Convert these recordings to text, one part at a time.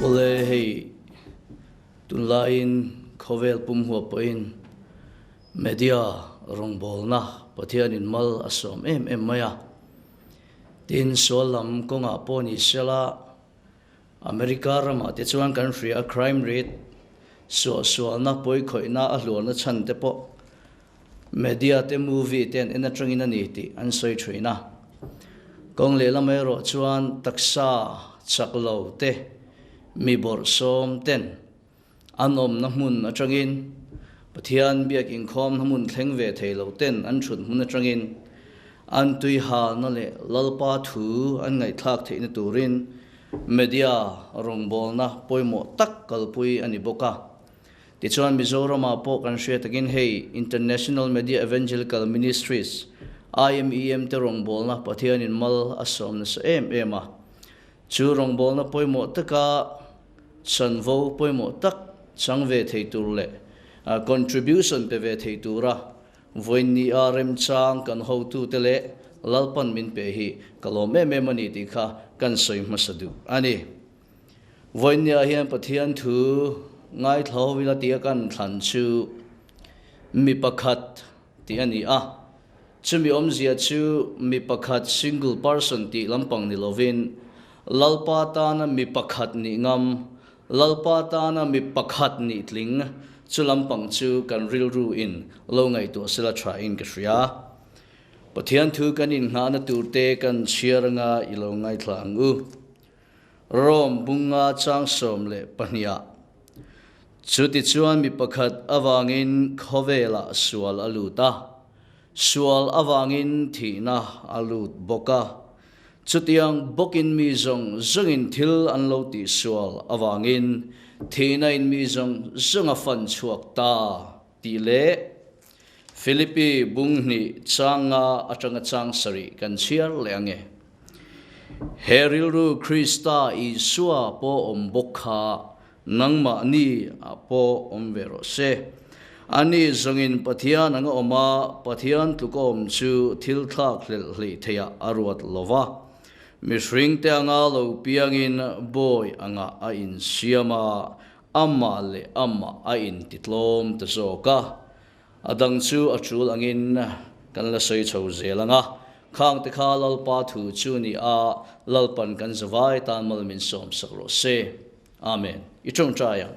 Awle hei tunlaiin khawvel pum huap pawhin media rawngbawlna Pathianin mal a sawm em em mai a. Tin, sual lam kawngah pawh ni sela America ramah te chuan kan hria a crime rate suahsualna pawikhawihna a hluarna chhan te pawh media te movie te an en atangin a ni tih an sawi thin a. Kawng lehlam erawh chuan taksa chak lo te mi bawrhsawm ten an awmna hmun atangin Pathian biak inkhawmna hmun thleng ve thei lo ten an thut hmun atangin an tui halna leh Lalpa thu an ngaihthlak theihna turin media rawngbawlna pawimawh tak kalpui a ni bawk a. Tichuan Mizoramah pawh kan hria takin hei International Media Evangelical Ministries, IMEM, te rawngbawlna Pathianin mal a sawm nasa em em a. Chu rawngbawlna pawimawh taka chanvo pawimawh tak chang ve thei tur leh contribution pe ve thei tura vawiinnia remchang kan hotute leh Lalpan min pe hi ka lawm em em a ni tih kha kan sawi hmasa duh a ni. Vawiinnia hian Pathian thu ngaithla ho ila tia kan thlan chu mi pakhat tih a ni a. Chumi awmzia chu mi pakhat single person tih lampang ni lovin Lalpa tana mi pakhat nih ngam, Lalpa tana mi pakhat nih tling chu lampang chu kan rilru in lo ngaihtuah sela tha in ka hria. Pathian thu kan inngahna turte kan chhiar anga i lo ngaithla ang u. Rome bunga chang 12 ah Chutichuan mi pakhat avangin khawvelah sual a lut a, sual avangin thihna a lut bawk a. Chutiang bawkin mi zawng zawngin thil an lo tihsual avangin thihna in mi zawng zawng a fan chhuak ta tih leh Philippi bung hnih chang nga atanga chang sarih kan chhiar leh ange. He rilru Krista Isua pawh awm bawk kha nangmahni ah pawh awm ve rawh se. Ani zawngin Pathian anga awm a, Pathian tluk a awm chu thil thlak hlelh hleih theihah a ruat lo va. Mihringte anga lo piangin bawi angah a insiam a, Amah leh amah a intitlawm ta zawk a, a dang chu a tul angin kan la sawi chho zel ang a, khang te kha Lalpa thu chu ni a, Lalpan kan zavai tan mal min sawm sak rawh se. Amen. I tawngtai ang.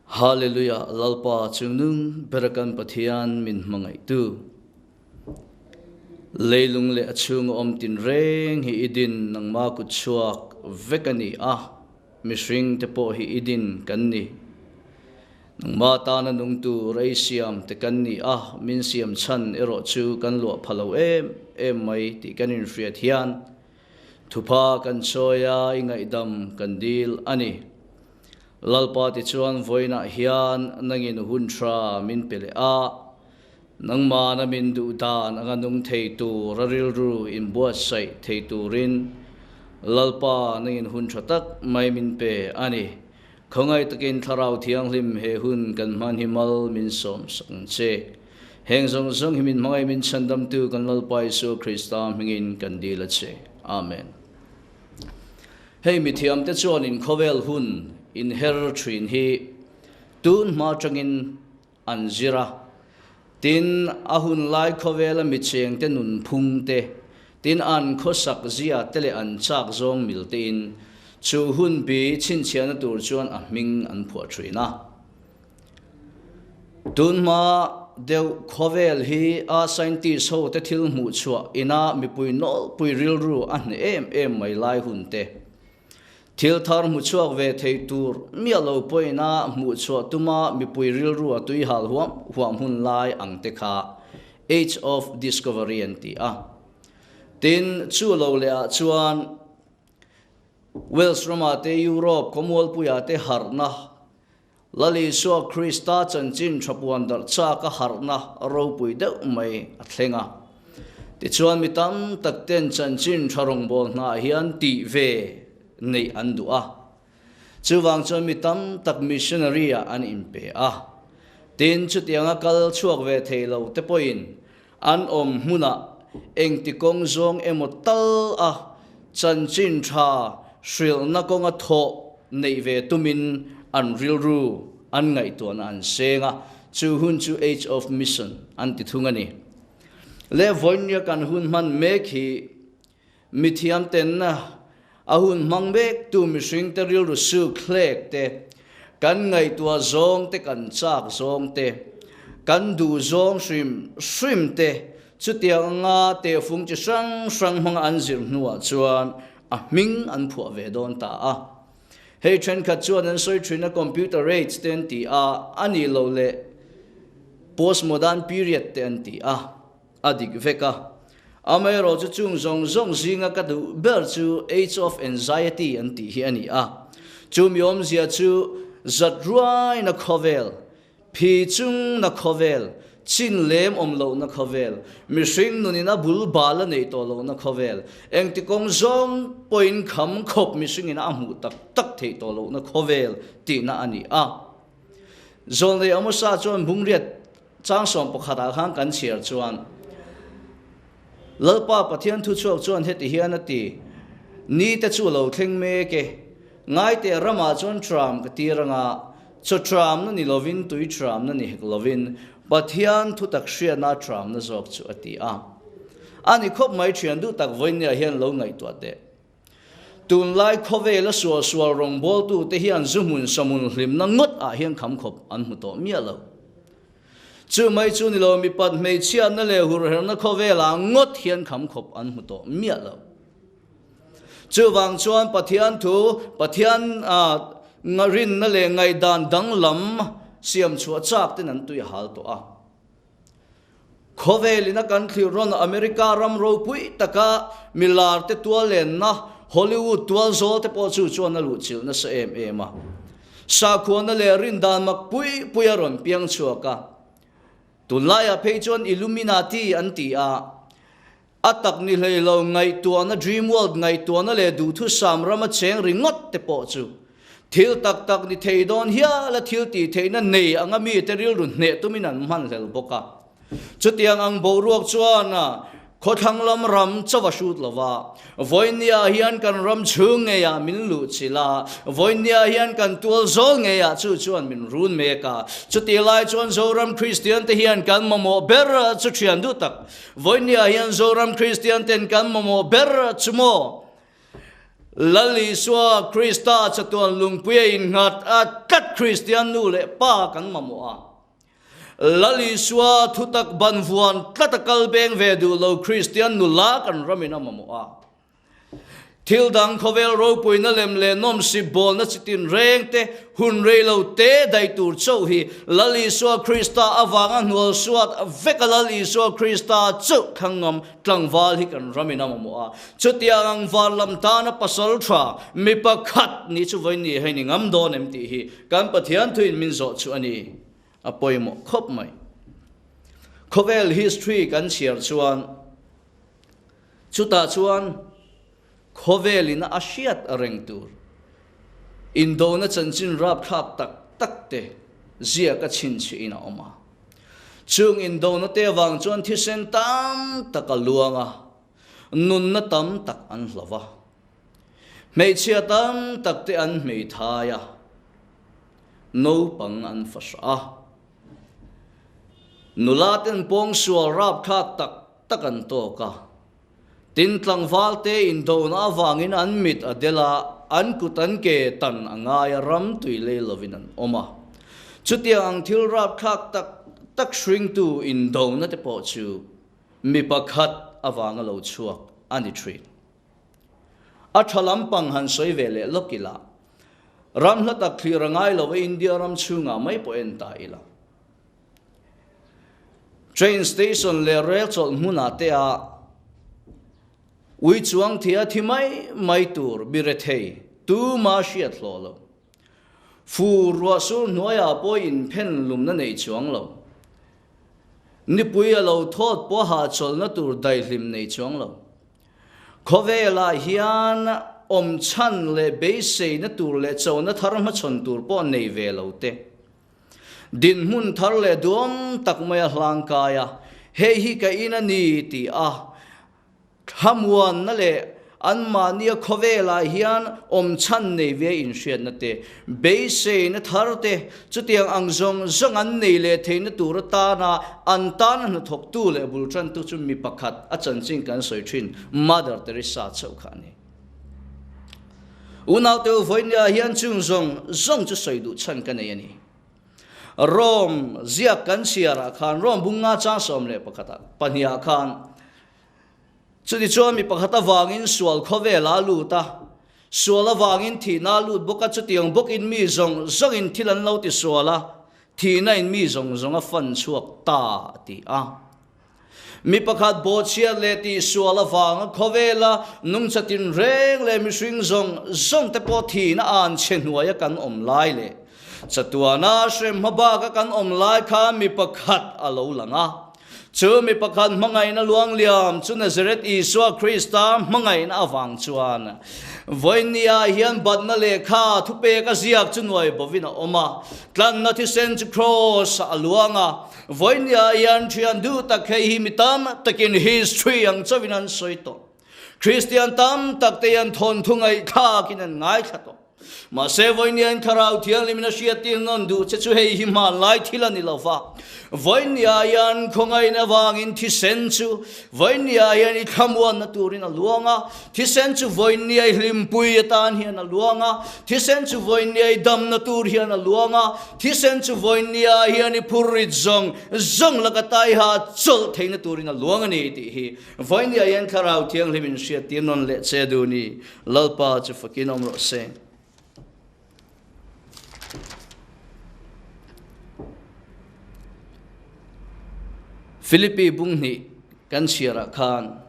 Hallelujah Lalpa chungnung bera kan Pathian min hmangaihtu. Leilung leh a chhunga awm tinreng hi i din nangma kut chhuak vek a ni a. Mihring te pawh hi i din kan ni. Nangmah tana nung tur ei siam te kan ni a, min siam chhan erawh chu kan luah pha lo em em mai tih kan inhriat hian thupha kan chawi a, i ngaihdam kan dil a ni. Lalpa tichuan vawiinah hian nangin hun tha min pe leh a, Nangmahna min duh dan anga nung thei tur a rilru inbuatsaih thei turin Lalpa nangin hun tha tak mai min pe a ni. Khawngaih takin Thlarau Thianghlim he hun kan hman hi mal min sawm sak ang che. Heng zawng zawng hi min hmangaih min chhandamtu kan Lalpa Isua Krista hmingin kan dil a che. Amen. Hei mithiamte chuan in khawvel hun inher thin hi tun hma tangin an zir a. Tin, a hun lai khawvela mi chengte nunphung te, tin an khawsak zia te leh an chak zawng mil tein chu hun bi chhinchhiahna tur chuan a hming an phuah thin a. Tunhma deuh khawvel hi a scientist ho te thil hmuh chhuah ina mipui nawlpui rilru a hneh em em mai lai hun te Thil thar hmuchhuak ve thei tur miah lo pawina hmuhchhuah tuma mipui rilru a tui hal huam huam hun lai ang te kha Age of Discovery an ti a. Tin, chu lo leh ah chuan Wales ramah te Europe khawmualpuiah te harhna Lal Isua Krista chanchin tha puan darh chak a harhna ropui deuh mai a thleng a. Tichuan mi tam tak ten chanchin tha rawngbâwl hnaah hian tih ve neih an duh a. Chuvang chuan mi tam tak missionary ah an inpe a. Tin, chutianga kal chhuak ve thei lo te pawhin an awm hmunah engti kawng zawng emaw tal a chanchin tha hrilhna kawnga thawh neih ve tumin an rilru an ngaihtuahna an seng a, chu hun chu Age of Mission an ti thung a ni. Le vawinia kan hun hman mek hi mithiam ten a hun hmang mek tu mihring te rilru suk hlek te, kan ngaihtuah zawng te, kan chak zawng te, kan duh zawng hrim hrim te chutiang anga tehfung chi hrang hrang hmanga an zir hnuah chuan a hming an phuah ve dawn ta a. Hei thenkhat chuan an sawi thin a computer age te an ti a, a nih loh leh postmodern period te an ti a, a dik vek a. Amaherawh chu chung zawng zawng zinga ka duh ber chu age of anxiety an tih hi a ni a. Chu mi awmzia chu zat ruaina khawvel Phi chungna khawvel, chin lem awm lohna khawvel, mihring nunin a bul bal a neih tawh lohna khawvel, engti kawng zawng pawhin kham khawp mihringin a hmuh tak tak theih tawh lohna khawvel tihna a ni a. Zawlnei Amosa chuan Bungriat Changsawm pakhatah khan kan chhiar chuan, Lalpa Pathian thuchhuak chuan heti hian a ti, Ni te chu lo thleng mek e, Ngaite ramah chuan tram ka tir anga, chaw tramna ni lovin tui tramna ni hek lovin Pathian thutak hriatna tramna zawk chu a ti a. A ni khawp mai thian duh tak vawinia hian lo ngaihtuah teh. Tunlai khawvela sualsual rawngbawltute hian zu hmun sahmun hlimna ngawt ah hian kham khawp an hmu tawh miah lo. Chu mai chu ni lo mipat hmeichhiatna leh hurherna khawvelah ngawt hian kham khawp an hmu tawh miah lo. Chuvang chuan Pathian thu, Pathian rinna leh ngaihdan danglam siam chhuah chak ten an tui a hal tawh a. Khawvelin a kan thlir rawn America ram ropui taka milar te tual lenna Hollywood tual zawl te pawh chu chuan a luhchilh nasa em em a. Sakhuana leh rindan mak pui pui a rawn piang chhuak a. Tunlaiah phei chuan Illuminati an ti a. A tak ni hlei lo ngaihtuahna Dream World ngaihtuahna leh duhthusam rama cheng ringawt te pawh chu thil tak tak ni thei dawn hial a thil tih theihna nei anga mite rilru hneh tumin an hmanhlel bawk a. Chutiang ang boruak chuan khawthlang lam ram chaw a hrut lo va, Vawinia hian kan ram chhung ngeiah min luh chilh a, vawinia hian kan tual zawl ngeiah chu chuan min run mek a. Chutih lai chuan Zoram Kristian te hian kan mamawh ber chu thian duh tak. Vawinia hian Zoram Kristian ten kan mamawh ber chu maw? Lal Isua Krista chatuan lungpui a innghat a tlat Kristian nu leh pa kan mamawh a. Lal Isua thutak ban vuan tlat a kal beng ve duh lo Kristian nula kan ramin a mamawh a. Thil dang khawvel ropuina lem leh nawmsip bawlna chi tinreng te, hun rei lo te daih tur chauh hi Lal Isua Krista avanga hnual suat vek a Lal Isua Krista chauh thlang ngam tlangval hi kan ramin a mamawh a. Chutiang ang van lam tana pasal tha mi pakhat ni chu vawi ni hei ni ngam dawn em tih hi kan Pathian thuin min zawh chu a ni. A pawimawh khawp mai. Khawvel history kan chhiar chuan chutah chuan khawvelin a hriat reng tur indona chanchin rapthlak tak tak te ziak a chhinchhihin a awm a. Chung indona te avang chuan thisen tam tak a luang a, nunna tam tak an hlo va. Hmeichhia tam tak te an hmeithai a. Naupang an fa hrah a. Nula ten pawngsual rapthlak tak tak an tawk a. Tin tlangval te indona avangin an mit a del a, an kut an ke tan a ngai a, ram tui lei lovin an awm a. Chutiang ang thil rapthlak tak tak hringtu indona te pawh chu mi pakhat avanga lo chhuak a ni thin. A tha lampang han sawi ve leh lawk ila, ram hla tak thlir a ngai lo a India ram chhungah mai pawh en ta ila. Train station leh rel chawlh hmunah te a ui chuang thia thi mai mai tur bire thei tuma hriat hlawh lo. Fur ruah sur hnuaiah pawh inphen lumna nei chuang lo. Nipui a lo thawt pawha chawlhna tur daihlim nei chuang lo. Khawvelah hian awm chhan leh beiseina tur leh chona thar hmachhawn tur pawh nei ve lo te. Dinhmun thar leh duam tak mai a hlangkai a, hei hi ka in a ni ti a, thlamuanna leh. Anmahnia khawvelah hian awm chhan nei ve inhriatna te, beiseina thar te, chutiang ang zawng zawng an nei leh theihna tur atana an tana hnathawktu leh bul tantu chu mi pakhat a chanchin kan sawi thin Mother Teresa chauh kha a ni. Unaute u vawinia hian chung zawng zawng chu sawi duh chhan ka nei a ni. Rome ziak kan chhiarah khan Rome bunga chang 11 ah pahnihah khan Chutichuan mi pakhat avangin sual khawvel a lut a, sual avangin thihna a lut bawk a, chutiang bawkin mi zawng zawngin thil an lo ti sual a, thihna in mi zawng zawng a fan chhuak ta a ti a. Mi pakhat bawhchhiat leh tihsual avanga khawvela nungcha tinreng leh mihring zawng zawng te pawh thihna an chhe hnuaia kan awm lai leh chatuana hrem hmabaka kan awm lai khan mi pakhat a lo lang a. Chu mi pakhat hmangaihna luangliam chu Nazareth Isua Krista hmangaihna avang chuan vawinia hian batna lehkha thupek a ziak chu nuai bovin a awm a, tlanna thisen chu Kraws ah a luang a, vawinia hian thian duh tak hei hi mi tam takin history ang chauhin an sawi tawh. Kristian tam tak te hian thawnthu ngaihthlakin an ngaithla tawh. Mahse, vawinia Thlarau Thianghlimin a hriattir nawn duh che chu hei hi hmanlai thil a ni lo va. Vawinia hian khawngaihna avangin thisen chu vawinia hian i thlamuanna turin a luang a, thisen chu vawinia i hlimpui atan hian a luang a, thisen chu vawinia i damna tur hian a luang a, thisen chu vawinia hian i phurrit zawng zawng laka taiha chawlh theihna turin a luang a ni tih hi vawinia hian Thlarau Thianghlimin hriattir nawn leh che duh ni. Lalpa chu fakin awm rawh se. Philippi bunghnih kan chhiarah khan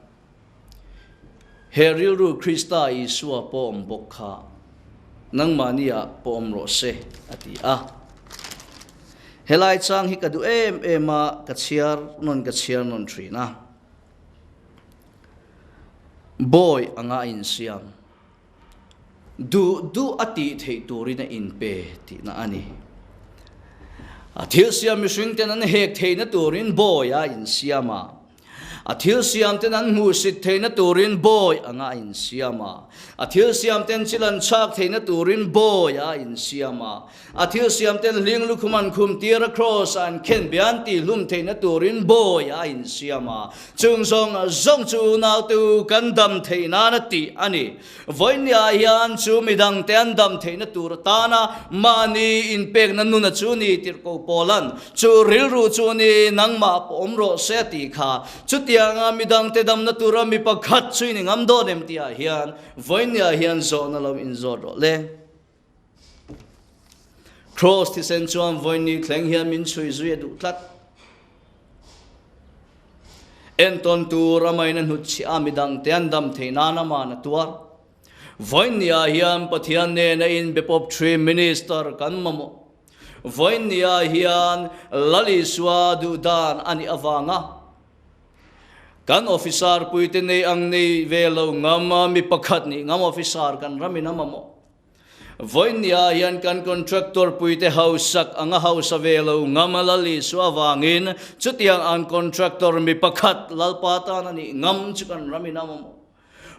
he rilru Krista Isua pawh awm bawk kha nangmahniah pawh awm rawh se a ti a. Helai chang hi ka duh em em a, ka chhiar nawn ka chhiar nawn thin a. Bawi anga a insiam. Duh duh a tih theih turin a inpe tihna a ni. A thil siam mihring ten an hek theihna turin bawi a insiam a. A thil siam ten an hmuhsit theihna turin bawi anga a insiam a. A thil siam ten chil an chhak theihna turin bawi a insiam a. A thil siam ten hling lukhum an khum tir a, kraws an khen be an tih hlum theihna turin bawi a insiam a. Chung zawng zawng chu unau te u kan dam theih nan a tih a ni. Vawinia hian chu midang te an dam theihna tur atana mahni inpekna nuna chu ni tirhko Paulan chu rilru chu ni nangmah pawh awm rawh se a tih kha. Chutianga midang te damna tura mi pakhat chu i ni ngam dawn em tihah hian vawinia hian zawhna lo inzawt rawh le. Kraws thisen chuan vawiin thleng hian min chhui zui a duh tlat. Entawn tur amain a hnutchhiah a, midangte an dam theih nan aman a tuar. Vawiin niah hian Pathian nena inbepawp thin minister kan mamawh. Vawiin niah hian Lal Isua duh dan a nih avanga kan officer puite nei ang nei ve lo ngam a, mi pakhat nih ngam officer kan ramin a mamawh. Vawinia hian kan contractor puite hausak anga hausa ve lo ngam a Lal Isua avangin chutiang an contractor mi pakhat Lalpa tan a nih ngam chu kan ram in a mamawh.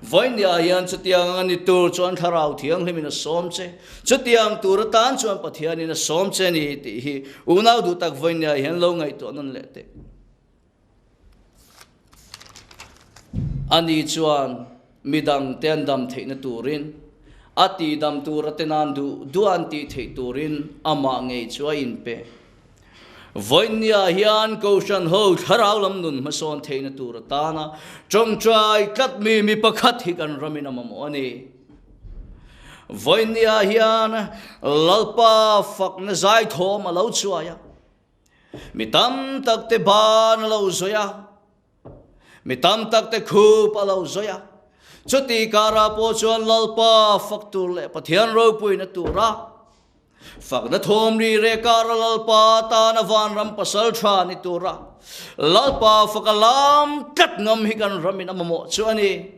Vawinia hian chutiang anga ni tur chuan Thlarau Thianghlimin a sawm che. Chutiang tur atan chuan Pathianin a sawm che a ni tih hi unau duh tak vawinia hian lo ngaihtuah nawn leh teh. Ani chuan midangte an dam theihna turin, a tihdam tura te nan duh duh an tih theih turin amah ngei chu a inpe. Vawinia hian Kohhran ho thlarau lam nun hmasawn theihna tur atana tawngtai tlat mi mi pakhat hi kan ramin a mamawh a ni. Vawinia hian Lalpa fakna zaithawm a lo chuai a. Mi tam tak te ban a lo zawi a, mi tam tak te khup a lo zawi a. Chuti karah pawh chuan Lalpa fak tur leh Pathian ropuina tura fakna thawm ri reh kara Lalpa tana vanram pasal tha ni tura Lalpa faka lam tlat ngam hi kan ramin a mamawh chu a ni.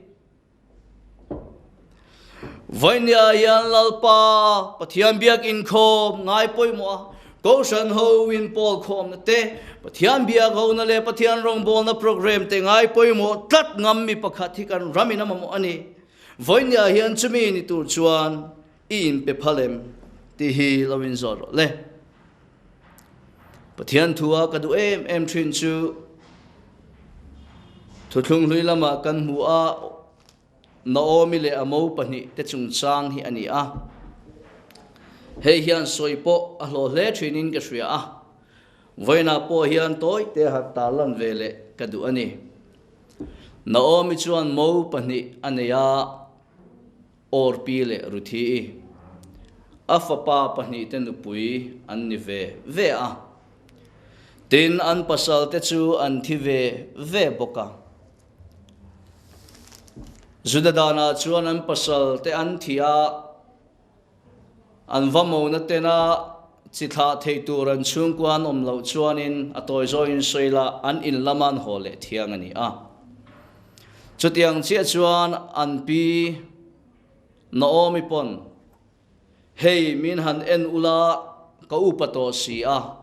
Vawinia hian Lalpa Pathian biak inkhawm ngai pawimawh a, Kohhran ho inpawl khawmna te, Pathian biak hona leh Pathian rawngbawlna program te ngai pawimawh tlat ngam mi pakhat hi kan ramin a mamawh a ni. Vawinia hian chumi ni tur chuan i inpe phal em tih hi lo inzawt rawh le. Pathian thua ka duh em em thin chu Thuthlung hlui lamah kan hmu a, Naomi leh a mo pahnihte chungchang hi a ni a. Hei hian sawi pawh a hlawh hle thinin ka hria a, vawiinah pawh hian tawite han tarlan ve leh ka duh a ni. Naomi chuan mo pahnih a nei a, Orpi leh Ruthi-i. A fapa pahnihte nupui an ni ve ve a. Tin, an pasalte chu an thi ve ve bawk a. Juda danah chuan an pasalte an thi a, an va mona tena chi thlah thei tur an chhungkua an awm loh chuanin a tawi zawiin sawi la, an in lama an haw leh thiang a ni a. Chutiang chiah chuan an pi Naomi pawn, Hei min han en ula ka upa tawh si a,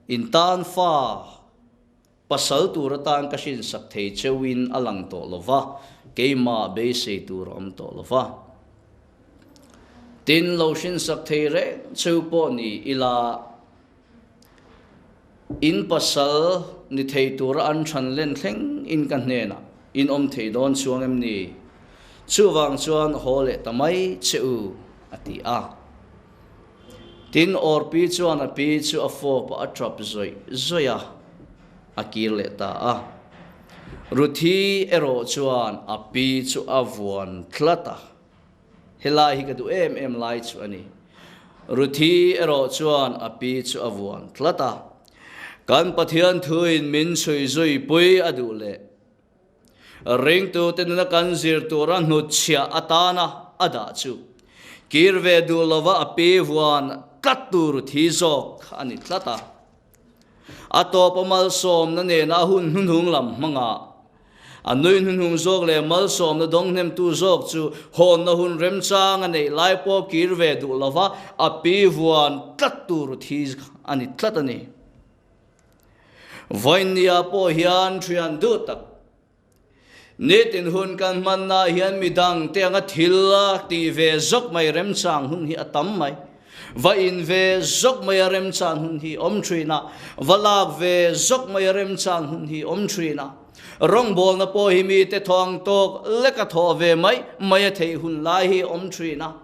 in tan fa pasal tur atan ka hrinsak thei cheuhin a lang tawh lo va, keimah beisei tur a awm tawh lo va. Tin, lo hrinsak thei reng cheu pawh ni ila, In pasal ni thei tura an than len thleng in ka hnenah in awm thei dawn chuang em ni? Chuvang chuan haw leh ta mai che u, a ti a. Tin, Orpi chuan a pi chu a fawp a tap zawih zawih a, a kir leh ta a. Ruthi erawh chuan a pi chu a vuan tlat a. Helai hi ka duh em em lai chu a ni. Ruthi erawh chuan a pi chu a vuan tlat a. Kan Pathian thuin min chhui zui pui a duh leh ringtute nuna kan zir tura hnutchhiah atana a dah chu kir ve duh lova a pi vuan tlat tur Ruthi zawk a ni tlat a. A tawpa malsawmna nena a hun hnuhnung lam hmangah A nui hnuhnung zawk leh malsawmna dawnghnemtu zawk chu hawnna hun remchang a neih lai pawh kir ve duh lova a pi vuan tlat tur thi a ni tlat a ni. Vawiinnia pawh hian thian duh tak nitin hun kan hmannaah hian midang te anga thil a tih ve zawk mai remchang hun hi a tam mai. Va in ve zawk mai a remchang hun hi awm thin a, va lak ve zawk mai a remchang hun hi awm thin a. Rawngbawlna pawh hi mite thawng tawk lek a thawh ve mai mai a theih hun lai hi awm thin a.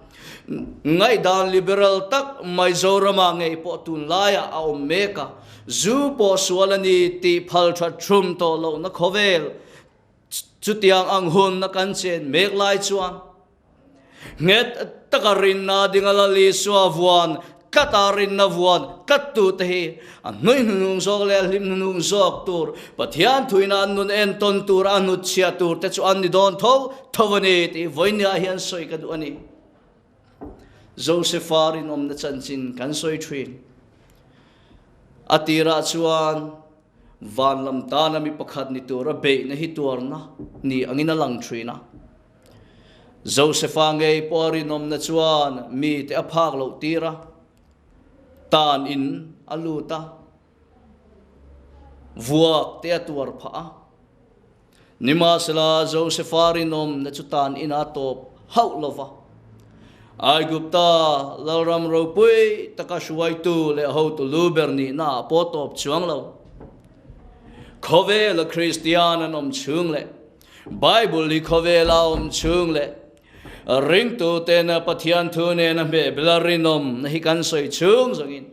Ngaihdan liberal tak mai Zorama ngei pawh tunlaiah a awm mek a, zu pawh sual a ni tih phal that thum tawh lohna khawvel chutiang ang hun a kan chen mek lai chuan Nghet taka rinna dinga Lal Isua vuan tlata rinna vuan tlattute hi a hnui hnuhnung zawk leh a hlim hnuhnung zawk tur, Pathian thuina an nun entawn tur a hnutchhiah tur te chu an ni dawn tho tho a ni tih vawinia hian sawi ka duh a ni. Josefa rinawmna chanchin kan sawi thin. A tirah chuan van lam tana mi pakhat ni tura beihna hi tuarna ni angin a lang thin a. Josefa ngei pawh a rinawmna chuan mite a phak loh tir a, tan in a lut a, vuak te a tuar phah a. Nimahsela, Josefa rinawmna chu tan in a tawp hauh lo va. Aigupta lalram ropui taka hruaitu leh hotu lu ber nihna ah pawh tawp chuang lo. Khawvela Kristian an awm chhung leh Bible hi khawvela awm chhung leh ringtuten Pathian thu nena hmehbela rinawm hi kan sawi chhung zawngin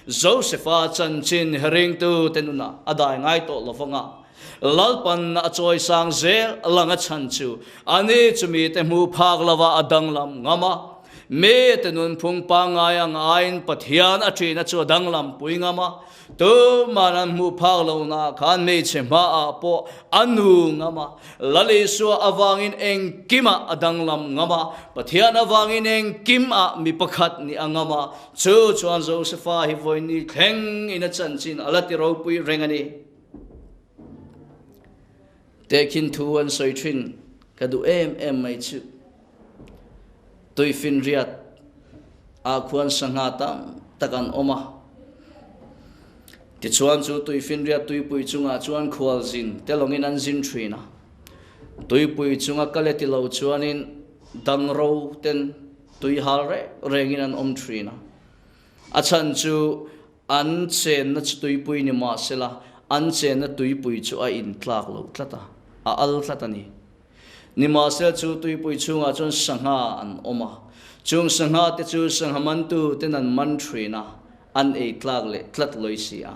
Josefa chanchin hi ringtute nunah a dai ngai tawh lo vanga Lalpan a chawisang zel lang a chhan chu ani chu mite hmuh phak lova a danglam ngam a, mite nunphung pangngai ang aiin Pathian a ṭihna chu a danglam pui ngam a. Tuman an hmuh phak lohna khan hmeichhe hmaah pawh a nu ngam a, Lal Isua avangin engkimah a danglam ngam a, Pathian avangin engkimah mi pakhat nih a ngam a, chu chuan Josefa hi vawiin thleng in a chanchin a la ti ropui reng a ni. Tehkhin thu an sawi thin ka duh em em mai chu tuifinriat ah khuan sangha tam tak an awm a, tichuan chu tuifinriat tuipui chungah chuan khualzin te lawngin an zin thin a, tuipui chunga kal e ti lo chuanin. dangro ten tui hal reng rengin an awm thin a. A chhan chu an chenna chu tuipui ni mah sela, an chenna tuipui chu a intlak lo tlat a, a al tlat a ni. Nimahsela chu tuipui chhungah chuan sangha an awm a, chung sangha te chu sangha mantu ten an man thin a, an ei tlak leh tlat lawi si a.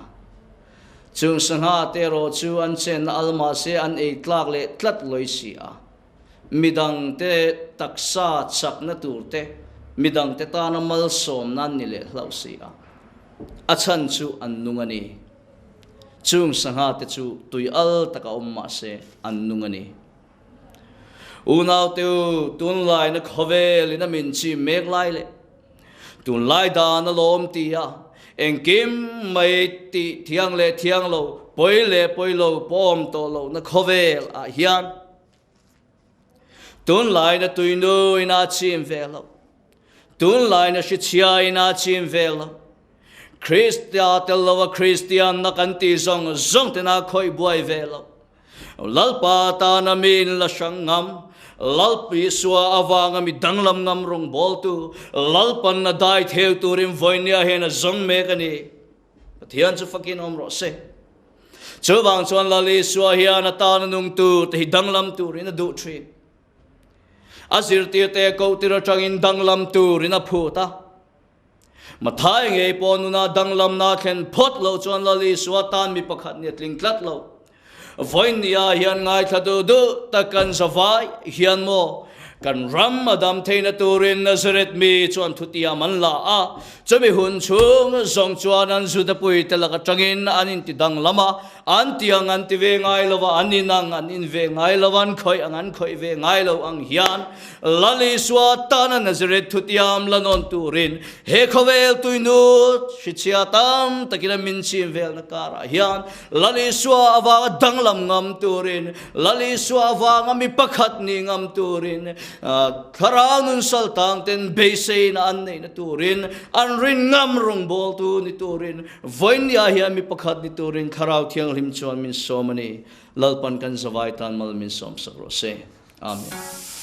Chung sangha te erawh chu an chenna al mahse an ei tlak leh tlat lawi si a. Midangte taksa chakna tur te, midangte tana malsawmna an ni leh hlauh si a. A chhan chu an nung a ni. Chung sangha te chu tui al taka awm mah se an nung a ni. Unaute u, tunlaina khawvelin a min chim mek lai leh tunlai dan a lawm ti a, engkim mai tih thiang leh thiang lo, pawi leh pawi lo pawm tawh lohna khawvel ah hian tunlaina tuinu in a chim ve lo, tunlaina hrichhia in a chim ve lo, Krista tel lova Kristianna kan tih zawng zawng ten a khawih buai ve lo. Lalpa tana mi in la hrang ngam, Lalp Isua avanga mi danglam ngam rawngbawltu, Lalpan a dai theu turin vawinia hian a zawng mek a ni. Pathian chu fakin awm rawh se. Chuvang chuan Lal Isua hian a tana nungtu te hi danglam turin a duh thin. A zirtirte kohtir atangin danglam turin a phut a. Mathai ngei pawh nuna danglamna thlen phawt lo chuan Lal Isua tan mi pakhat nia tling tlat lo. Vawinia hian ngaithla duh duh tak kan zavai hian maw kan ram a dam theihna turin Nazareth mi chuan thutiam an la a, chumi hun chhung zawng chuan an Juda-puite lak atangin an inti danglam a, An ti ang an ti ve ngai lo va, an in ang an in ve ngai lo va, an khawih ang an khawih ve ngai lo ang hian Lal Isua tana Nazareth thutiam la nawn turin he khawvel tuinu hrichhia tam takin a min chim velna karah hian Lal Isua avanga danglam ngam turin, Lal Isua avanga mi pakhat ni ngam turin, Thlarau nun sal tang ten beiseina an neihna turin, an rin ngam rawngbawltu ni turin Vawinia hian mi pakhat ni turin Thlarau Thianghlim chuan min sawm a ni. Lalpan kan zavai tan mal min sawm sak rawh se. Amen.